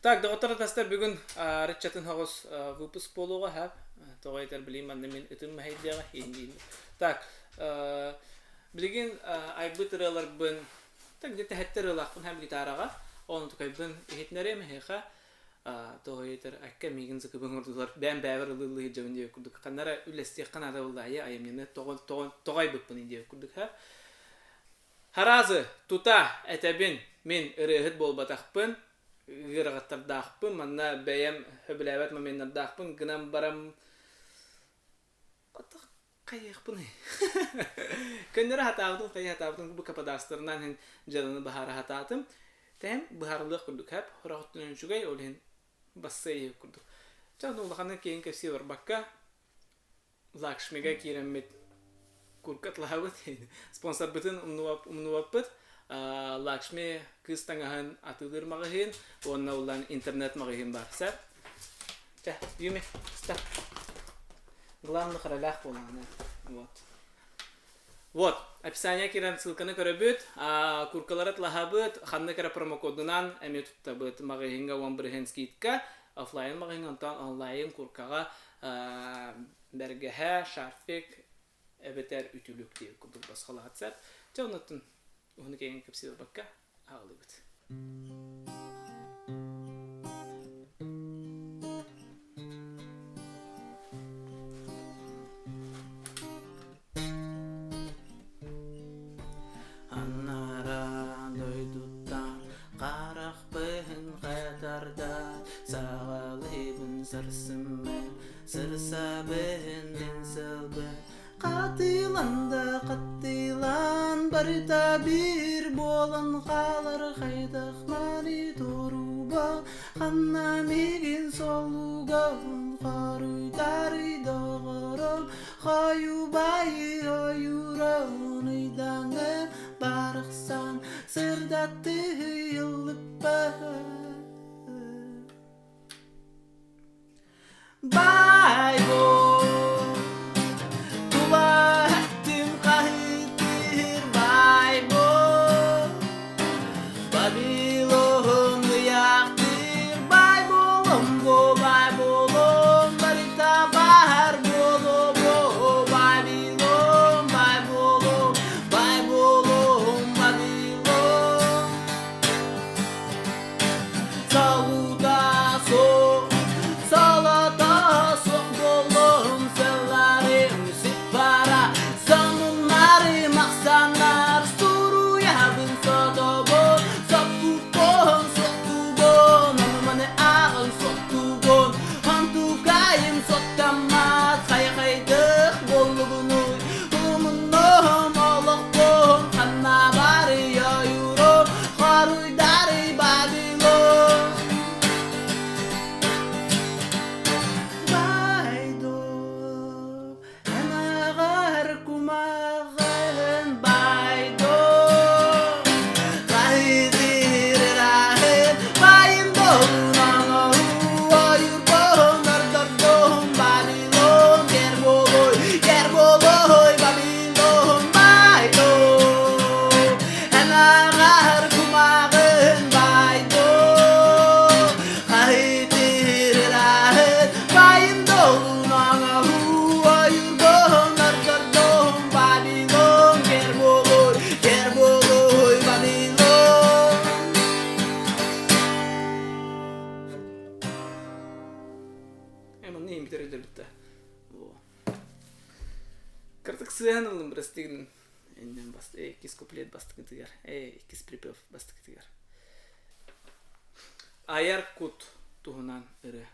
Так, доҕоттор атастар бүгүн арыччатын соҕус выпуск буолуоҕа һап. Тоҕо этэр билим манна мин ытым мэһэйдиэҕэ иин Так, билигин айбыт ырыаларбын так где-то сэттэ ырыалаахпын һэм гитараҕа ону тукайбын иһитинэриэм эһиэхэ тоҕо этэр акка миигин зыкыбын оҥордулар бэйэм бэйэбэр ылыы-ылыы сылдьабын диэбит курдук ханна эрэ үллэстиэххэ наада буолла айымньыны тоҕо тоҕо тоҕо айбыппын диэбит курдук һэ Харазы, тута, этэбин, мин ырыаһыт буолбатахпын, ыарахаттардаахпын, манна бэйэм сөбүлээбэт моменнардаахпын гынан баран хайыахпыный? Көннөрө сатаабытым, хайыы сатаабытым, бу кападаастарынан иһин дьыаланы быһаара сатаатым. Тэһим быһаарыллыах курдук хэп, сорох өттүнэн үчүгэй, ол иһин бассыа курдук. Чэ, ону улаханнык киэҥ кэпсии барбакка, Лакшмига киирэммит куркатлаһабыт спонсорбытын умнубаппыт Лакшми кыыс таҥаһын атыылыыр маҕаһыын уонна улаан интернет маҕаһыын баар сэр чэ Юми стоп главный харалаах буолаҕына вот вот описание киирэн ссылканы көрөбүт куркалары атлаһабыт ханнык эрэ промокодунан эмиэ туттабыт маҕаһыыҥҥа 10% скидка офлайн маҕаһыыҥҥа онтон онлайн куркаҕа бэргэһэ, шарфик эбэтэр үтүлүк диэбит курдук босхолоһот сөп. Дьэ оннуттан уһуну киэҥ кэпсии барбакка аҕалыыбыт. Анараа дойдуттан харахпын хатарда саҕалыыбын сарсыммын сырсабын мин сылбын Хатылан да хатылан барыта биир буолан хаалар хайдах маны туруба ханна миигин солуга хоруйдарый доҕорум Хойубайы ойуурун ыйдаҥы барахсан сырдаттыы ыллыкпын Бай боо, тула өттүм хаһыытыыр бай боо, Вавилон ыйаахтыыр бай буолум бу бай буолум барыта баар буолуо бу Вавилон бай буолум бай буолум Вавилон Салута суох Салата суох буоллум сылларым сиппара Сонуннарым ахсаннар суруйабын сотобун Соппуппун суохтуубун ону-маны ааҕан суохтуубун Онтукайым соттаммат хайа-хайдах буоллугунуй Умуннум олохпун ханна барый ойуурум Хоруйдарый Вавилон Байдо эн ааҕар кумааҕын байдо Хаһыытыыр ырааһын байым долунан ойуурбун ордордум Вавилон кэр буолуй кэр буолуй Вавилон байдо Эн ааҕар кумааҕын байдо Хаһыытыыр ырааһын байым долунан ойуурбун ордордум Вавилон кэр буолуй кэр буолуй Вавилон Эмон иһин бүтэр өйдөбүттэ. Кырдык сыаһан ыллым бырастыгын иннен бас иккис куплет бастакытыгар иккис припев бастакытыгар айар кут туһунан ырыа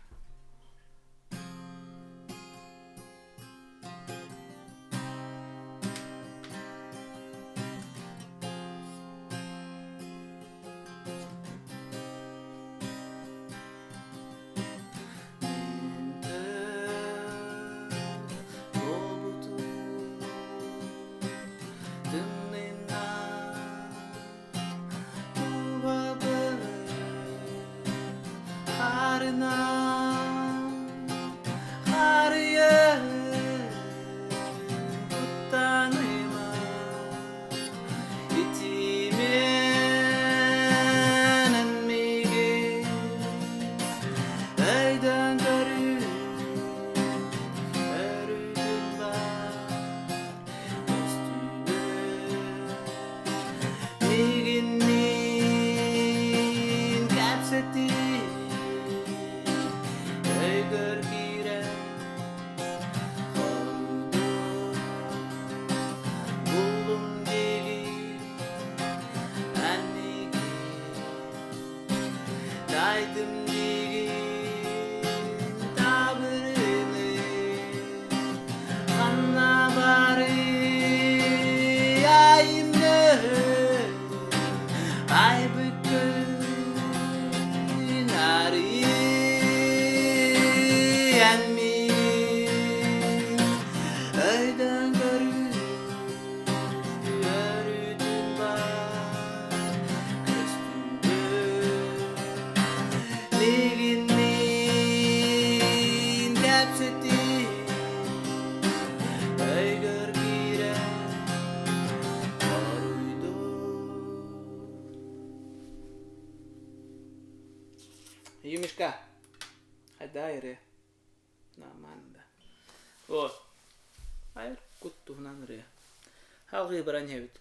Тымнына Таайдым диигин таабырыны Ханна барый айымныы Айбыккын арыйан мин Өйдөөн көрүү Өрүтүн бар көстүүбүт Мигинниин кэпсэтии Өйгөр киирэн хоруйдуу Юмишка, хайда ырыа? Нормально да. Вот. Айар кут туһунан ырыа. Халгыы баран иһэбит.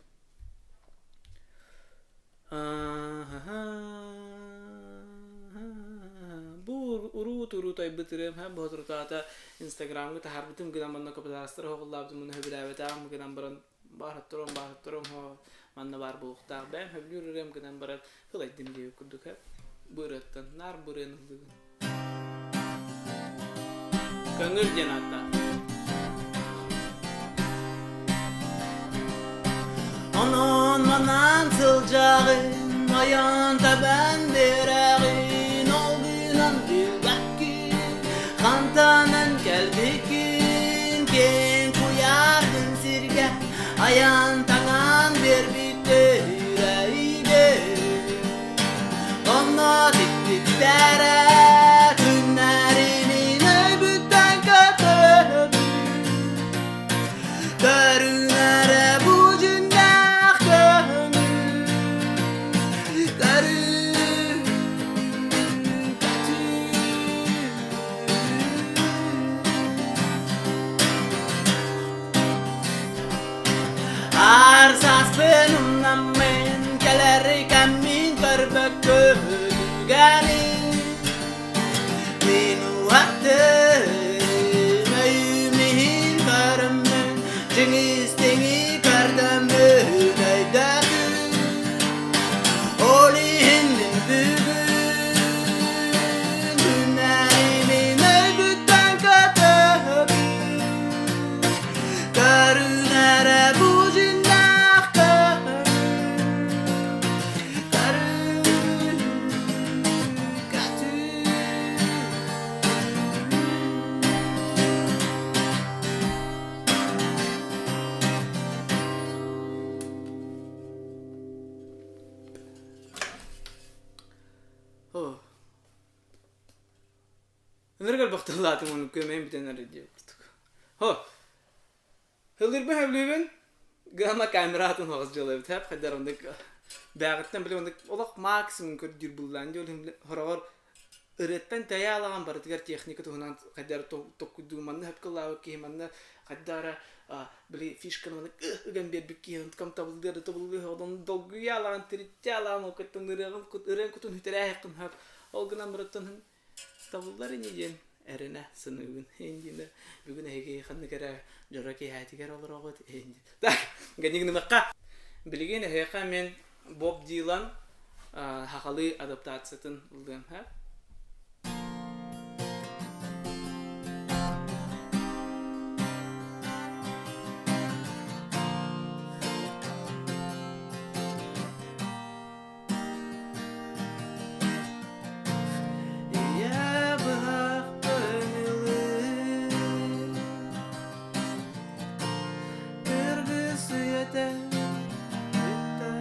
Бу уруут-уруут айбыт ырыам һэ боотурутаата Инстаграмҥа таһаарбытым гынан манна капиталистар оһоҕуллаабытым уонна сөбүлээбэтэҕим гынан баран баараттарым баараттарым һоо манна баар буолуохтаах бэйэм сөбүлүүр ырыам гынан баран ылайдым диэбит курдук һэ бу ырыаттан наар бу ырыаны ыллыыбын. Көҥүл диэн ааттаах. Онон манан сылдьаҕын, ойон табан биэрэҕин, ол гынан билбэккин, хантанан кэлбиккин, киэҥ куйааргын сиргэ айан таҥан биэрбиттэр эйигин. Онно тикпиттэрэ күннэринин өйбүттэн көтөбүн Көрүнэрэ бу дьиҥнээх көҥүл Көрү Аар сааспын умнаммын кэлэр кэммин көрбөккө түгэнин Мин уһаттым өйүм иһин көрөммүн дьиҥ истиҥи көрдөммүн өйдөөтүм Ол иһин мин бүгүн күннэримин өйбүттэн көтөбүн Көрүнэрэ бу дьиҥнээх көҥүл Көрү көтүү Ынырык элбэх тыллаатым ону көмөйүм бүтэн эрэ диэбит курдук. Хо, Ыллырбын сөбүлүүбүн. Гыама камератын оҕус дьыала эбит хэп хайдар оннук бээҕиттэн били оннук олох максимум көрдүүр буллаан дии ол иһин хороҕор ырыаттан тэйэ алаҕан барытыгар техника туһунан хайдар токкуйдуу манна сөпкө ыллаабыт киһи манна хайдара били фишканы маннык ыган биэрбит киһи онтукам табыллыа да табыллыа оҕодон долгуйа алаҕан тириттэ алаҕан ол кыттан ырыаҕын ырыан кутун хүтэрээһэххин хөп ол гынан барыттан Табыллар ини диэн эрэнэ саныыбын. Индина бүгүн эһиги ханнык эрэ дьоро киэһээтигэр олороҕут. Так, гыннымахха. Билигин эһиэхэ мин Боб Дилан сахалыы адаптациятын ыллыам һэ. Ийэ быһах көҥүлүн Кыргыс үйэтэ бүттэ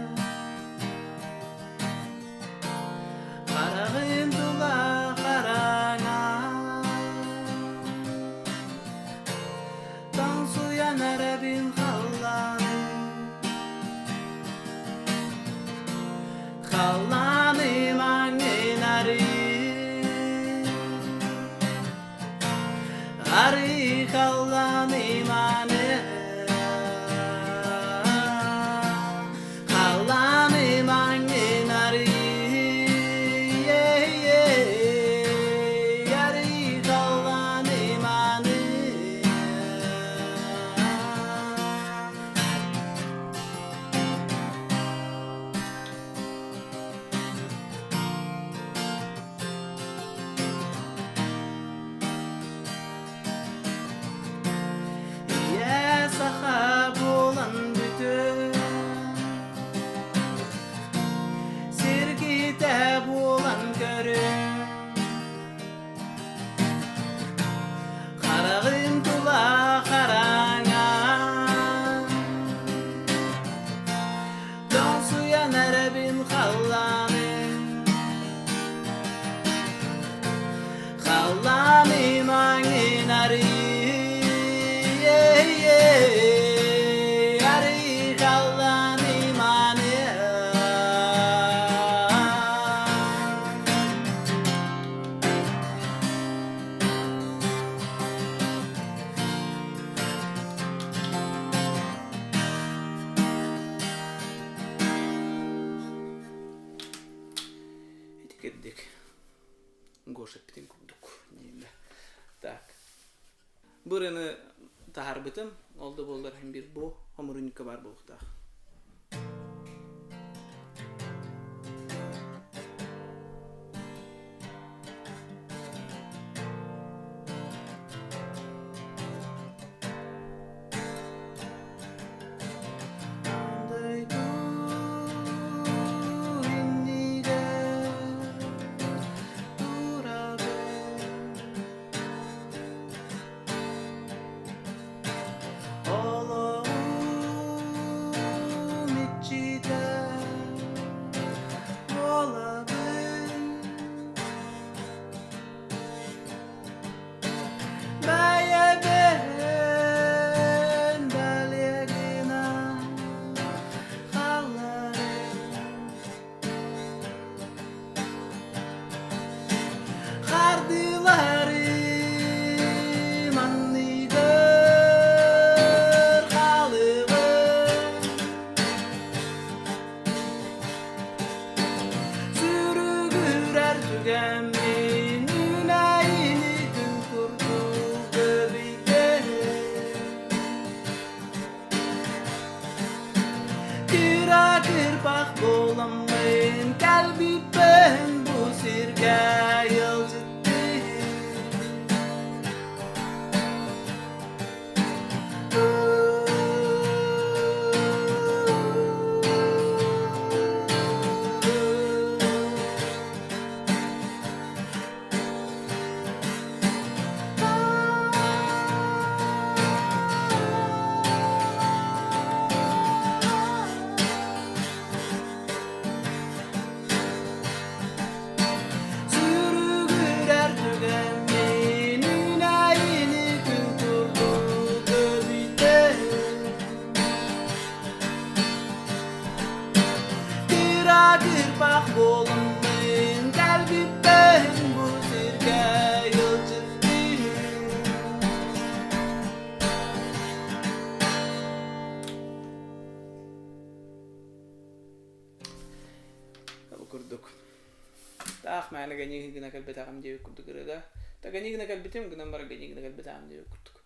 Хараҕын тула хараҥа Тоҥсуйан эрэбин халлааны Халлааны маҥнары Арыы халлааны мааны Халлааны маҥнары Арыы халлааны мааны Кирдик Гоша эппитин курдук дииллэр. Так. Бу ырыаны таһаарбытым, ол да буоллар иһин биир бу хомуруунньукка баар буолуохтаах. Олоҕум иччитэ буолабын Бэйэбин бэлиэ гына хаалларым Хардыыларым анныгар хаалыгын Сүрүгүрэр түгэммин үүнээйини күн курдук көбүйдэ Кыра кырбах буоламмын кэлбиппин бу сиргэ ыалдьыттыы. Сүрүгүрэр түгэммин үүнээйини күн курдук көбүтэ Кыра кырпах буоламмын кэлбиппин бу сиргэ ыалдьыттыыр. Бу курдук. Таах мээнэ гэньиги гына кэлбэтэҕим диэбит курдук ырыада. Та гэньиги гына кэлбитим, гынан баран гэньиги гына кэлбэтэҕим диэбит курдук.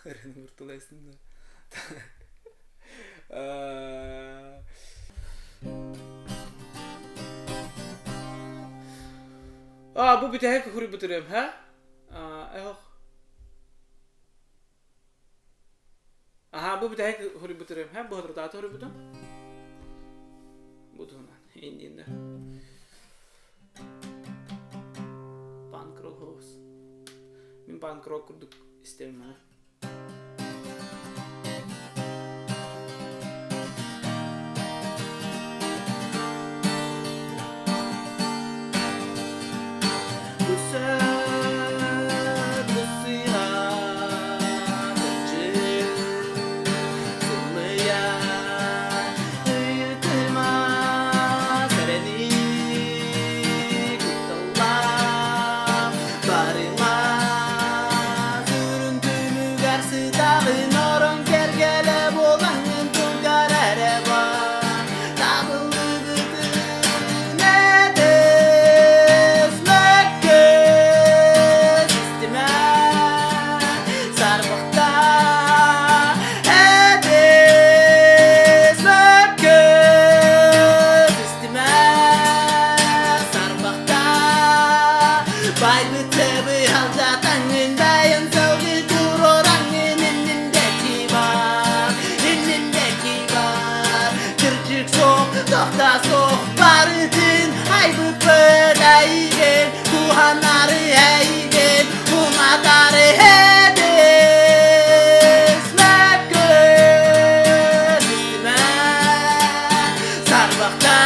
Ырыаны муртулайсын да. А, бу бүтэһик хуруйбутурым, ха? Эхох. Аха, бу бүтэһик хуруйбутурым, ха? Бу хоторутааты хуруйбутум. Бу туһунан, индииннэр. Панк-рок Мин панк-рок курдук истэбин маны. Барыма сүрүн түмүгэр сытаҕын орон кэргэлэ буолаҥҥын тылгар эрэ бар табыллыгытын этес мөккөс истимэ сарбахта этес мөккөс истимэ сарбахта Байбытыбы алдатаңын дайын сылгы туруораңын иннинде бар, иннинде бар. Кырдьык суох, тохта суох, барытын айбыппыт эйигин, куһанары эйигин, уматары эдис мөккөс истимэ сарбахта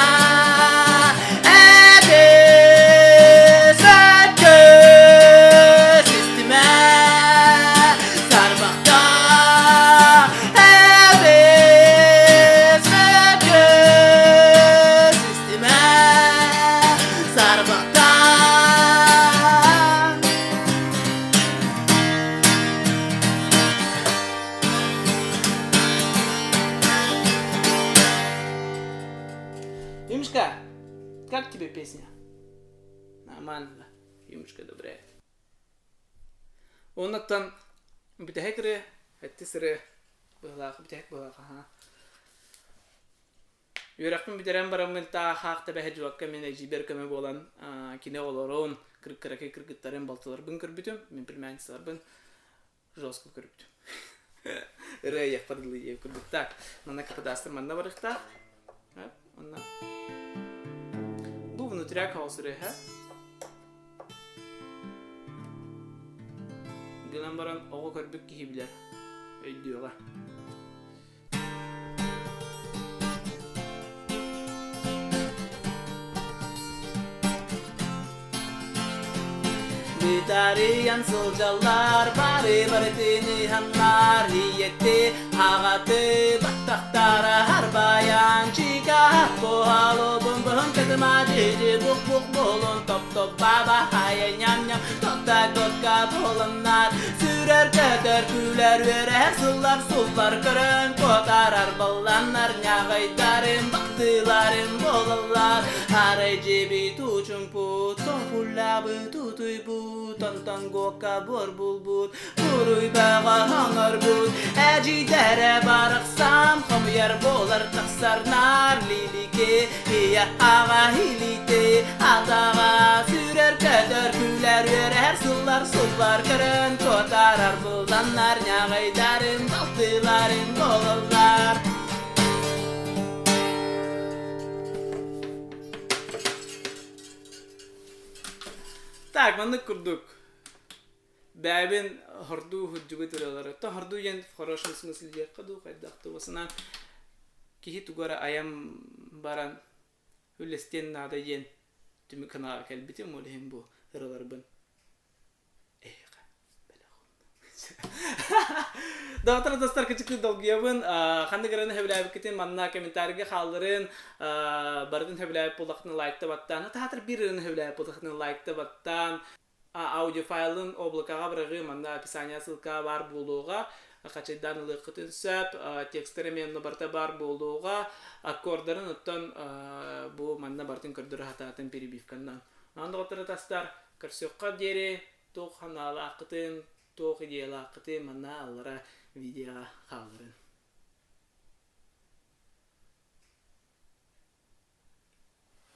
Нормально, юмочка одобряет. Оннуттан бүтэһик ырыа, сэттис ырыа быһылаах, бүтэһик быһылаах аһаа. Үөрэхпин бүтэрэн бараммын таах тэбэһэ дьуокка мин эдьиийбэр көмө буолан кини оҕолорун, кыракый кыргыттарын, балтыларбын көрбүтүм, мин племянницаларбын жестко көрбүтүм. Ырыа айыахпар дылы диэбит курдук. Так, манна каподастр манна барыахтаах. Онно. Бу внутряк хаос ырыаһа. Гынан баран оҕо көрбүт киһи билэр, өйдүөҕэ. Бытарыйан сылдьаллар, бары барытын ыһаннар, ийэти, аҕаты, баттахтара харбайан, чика, буһалобун быһын кытыма дьиди бух-бух буолун, топ-топ баба хайа ням-ням, тотта-тотка буолуннар, Сүүрэр көтөр күлэр үөрэр сыллар суллар көрөн куотарар балланнар ньаҕайдарын бактыыларын буолаллар арай дьиэбит уучумпут тоҥхуллаабыт утуйбут онтон гуокка буор булбут буруй бөҕө оҥорбут эдьиийдэрэ барахсан хомуйар буолар тахсар наар лилики Ийэ аҕа илиити атаҕа сүүрэр көтөр күлэр үөрэр сыллар суллар көрөн куотарар буланнар ньаҕайдарын балтыларын буолаллар. Так, маннык курдук бэйэбин хордуу сылдьыбыт ырыалары то хордуу диэн в хорошем смысле диэххэ дуу хайдах дуу санаан киһи тугу эрэ айан баран үллэстиэн наада диэн түмүк санааҕа кэлбитим ол иһин бу ыраларбын эһиэхэ бэлэх Доҕоттор достар кычыкты долгуйабын ханнык ырыаны сөбүлээбиккитин манна комментарийга хаалларын барытын сөбүлээбит буоллаххытына лайкта баттаан таһаатар биир ырыаны сөбүлээбит буоллаххытына лайкта баттаан аудиофайлын облакаҕа быраҕыы манна описание ссылка баар буолуоҕа хачайдаан ылыаххытын сөп текстэр эмиэ онно барыта баар буолуоҕа аккордарын оттон бу манна барытын көрдөрө сатаатым перебивканнан онон доҕоттор атастар көрсүөххэ диэри туох санаалааххытын туох идеялааххытын манна аллара видеоҕа хаалларын.